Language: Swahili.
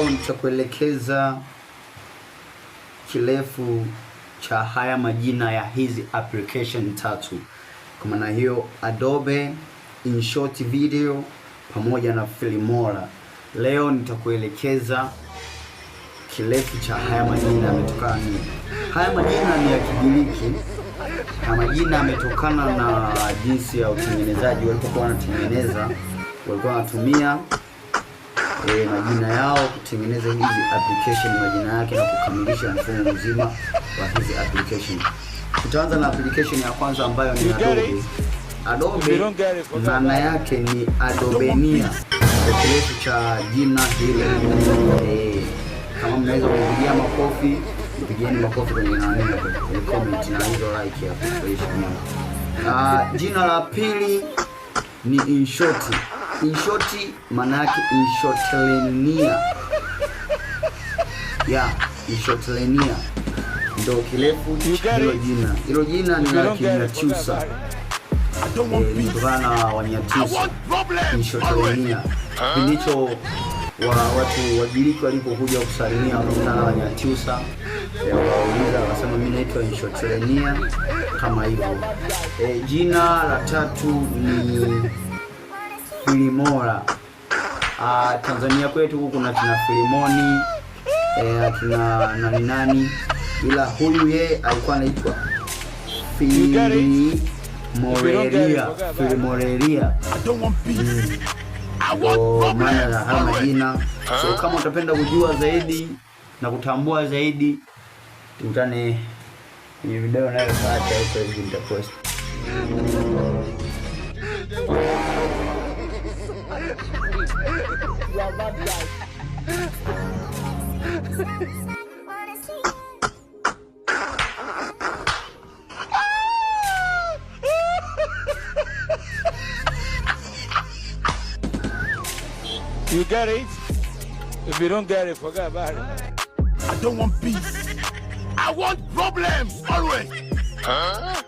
Leo nitakuelekeza kirefu cha haya majina ya hizi application tatu. Kwa maana hiyo Adobe, InShot Video pamoja na Filmora. Leo nitakuelekeza kirefu cha haya majina yametokana nini. Haya majina ni ya Kigiriki. Haya majina yametokana na jinsi ya utengenezaji, walipokuwa wanatengeneza walikuwa wanatumia majina yao kutengeneza hizi application, majina yake na kukamilisha mfumo mzima wa hizi application. Tutaanza na application ya kwanza ambayo ni Adobe. Adobe maana yake ni Adobenia, kirefu cha jina hilo. Kama mnaweza kupigia makofi, pigieni makofi kwenye nani, kwenye comment na hizo like hapo. Jina la pili ni InShot. InShot maana yake Inshotlenia. Ya, Inshotlenia ndio kirefu cha hilo jina. Hilo jina ni la Kinyakyusa. Kutokana na Wanyakyusa. Inshotlenia. Kipindi hicho watu Wagiriki walipokuja kusalimia wakakutana na Wanyakyusa, wakauliza wakasema mimi naitwa Inshotlenia kama hivyo. Jina la tatu ni Filimora. Tanzania kwetu huku kuna kina Filimoni, kina nani nani, ila huyu yeye alikuwa anaitwa Filimorelia. Filimorelia. Maana ya haya majina. So kama utapenda kujua zaidi na kutambua zaidi, tukutane kwenye video inayofuata huko hivi nitapost. You get it? If you don't get it, forget about it. I don't want peace. I want problems always. Huh?